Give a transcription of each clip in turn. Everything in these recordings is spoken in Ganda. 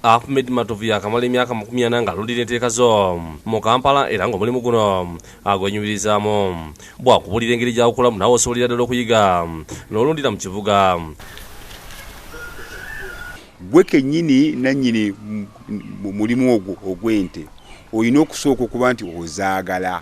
Ahmed Matovu yakamala emyaka 40 ng'alundira enteeka zo mu Kampala era ng'omulimu guno agwenyumirizaamu. Bw'akubulira engeri gy'awukulamu naawe osobolera ddala okuyiga n'olundira mu kibuga. Gwe kennyini nannyini mulimu ogwo ogw'ente olina okusooka okuba nti ozaagala.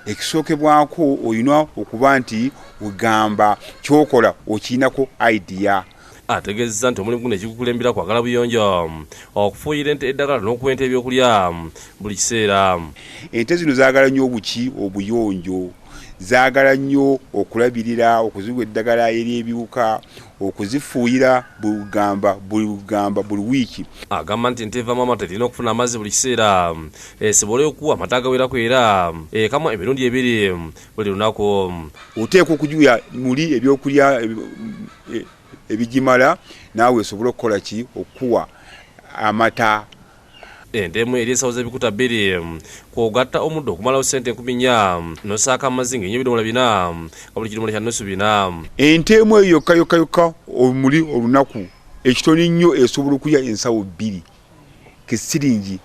Ekisookebwako olina okuba nti ogamba ky'okola okirinako idea. Ategeezezza nti omulimu guno ekigukulembera kwagala buyonjo, okufuuyira ente eddagala n'okuwa ente ebyokulya buli kiseera. Ente zino zaagala nnyo obuki obuyonjo, zaagala nnyo okulabirira, okuziwa eddagala ery'ebiwuka, okuzifuuyira buli buli wiiki. Agamba nti ente evaamu amata erina okufuna amazzi buli kiseera esobole okuwa amata agawerako era ekamwa emirundi ebiri buli lunaku. Oteekwa okugiwa muli ebyokulya ebigimala naawe esobole okukola ki okuwa amata. Ente emu eri ensawo z'ebikuta 2 kw'ogatta omuddo okumalawo ssente 4000 n'osaako amazzi ng'enyo ebidomola 4 nga buli kidomola kya nusu 4. Ente emu eyo yokka yokka yokka omuli olunaku ekitono ennyo esobola okulya ensawo 2 ke siringi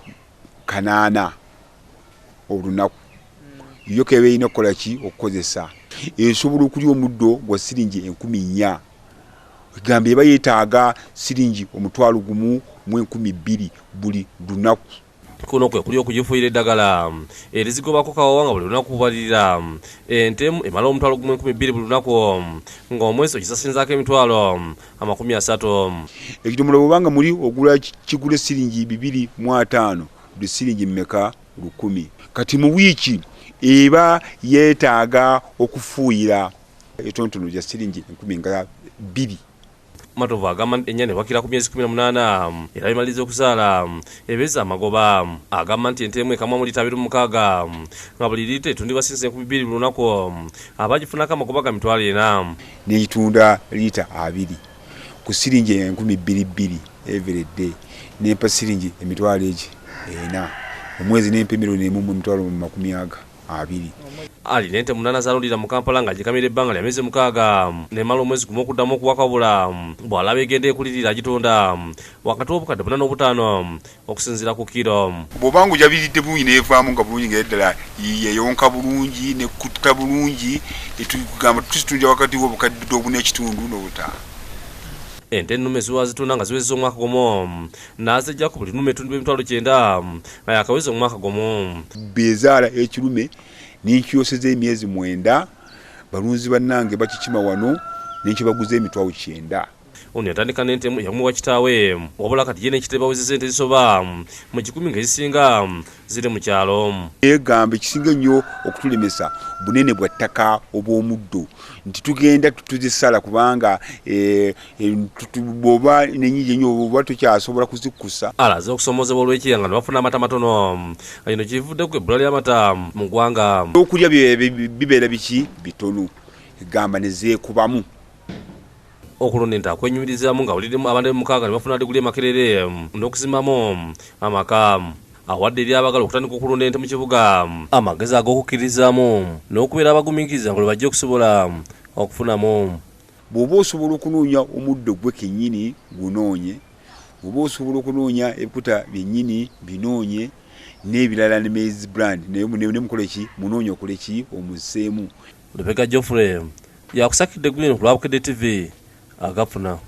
8 olunaku. Yo k'eba erina okukola ki okukozesa. Esobola okulya omuddo gwa siringi 4000. Egamba eba yeetaaga siringi 10,000 mu 2,000 buli lunaku. Kuno kwe kuli okugifuuyira eddagala erizigobako kawawa nga buli lunaku kubalirira ente emu emala 10,000 buli lunaku ng'omwezi ogisasinzaako emitwalo 30. Ekidomola bw'obanga muli ogula kigule siringi 250 buli siringi mmeka 1000. Kati mu wiiki eba yeetaaga okufuuyira etonotono lya siringi 20,000. Matovu agamba nti ennyana ewakira ku myezi 18 era emaliriza okuzaala ebeeza amagoba. Agamba nti ente emu ekamwa mu lita 26 nga buli liita etundibwa sinsi 2,000 buli lunaku aba agifunako amagoba ga 4,000. N'egitunda liita 20 ku siringi 2,200 every day n'empa siringi 4,000 omwezi n'empa 1,020,000. Alina ente 8 z'alundira mu Kampala ng'agikamira ebbanga lya myezi 6 n'emala omwezi gumu okuddamu okuwakabula bw'alaba egenda ekulirira agitunda wakati w'obukadde 4 n'obuttaano okusinziira ku kiro. Bw'oba ng'ojabiridde bulungi n'evaamu nga bulungi nga ddala yeyonka bulungi nekutta bulungi etugamba tuzitundira wakati w'obukadde 4.5 n'obuttaano. Ente ennume ziwa zitunda nga ziwezezza omwaka gumu n'aziggyako buli nnume etundibwa 90,000 nga yakaweza omwaka gumu. Beezaala ekirume n'enkiyoseza emyezi 9 balunzi bannange bakikima wano n'enkibaguza 90,000. Ono yatandika n'ente emu eyamuwa kitaawe wabula kati ye n'ekitebe bawezezza ente ezisoba mu 100 ng'ezisinga ziri mu kyalo. Egamba ekisinga ennyo okutulemesa bunene bwa ttaka obw'omuddo nti tugenda tuzisala kubanga bw'oba n'ennyingi ennyo oba tokyasobola kuzikkusa. Alaze okusomoozebwa olw'ekyeya nga ne bafuna amata matono nga kino kivuddeko ebbula ly'amata mu ggwanga. Okulya bibeera biki bitono egamba ne zeekubamu. Okulunda ente akwenyumirizaamu ng'awuliddemu abantu ab'emukaaga ne bafuna diguli e Makerere n'okuzimamu amaka. Awadde eri abaagala okutandika okulunda ente mu kibuga amagezi ag'okukkirizaamu n'okubeera abagumiikiriza nga lwe bajja okusobola okufunamu. Bw'oba osobola okunoonya omuddo gwe kennyini gunoonye, bw'oba osobola okunoonya ebikuta byennyini binoonye n'ebirala ne maize brand naye mukole ki munoonye okole ki omuzzeemu. Lubega Geoffrey yakusakidde Green ku lwa Bukedde TV agafuna.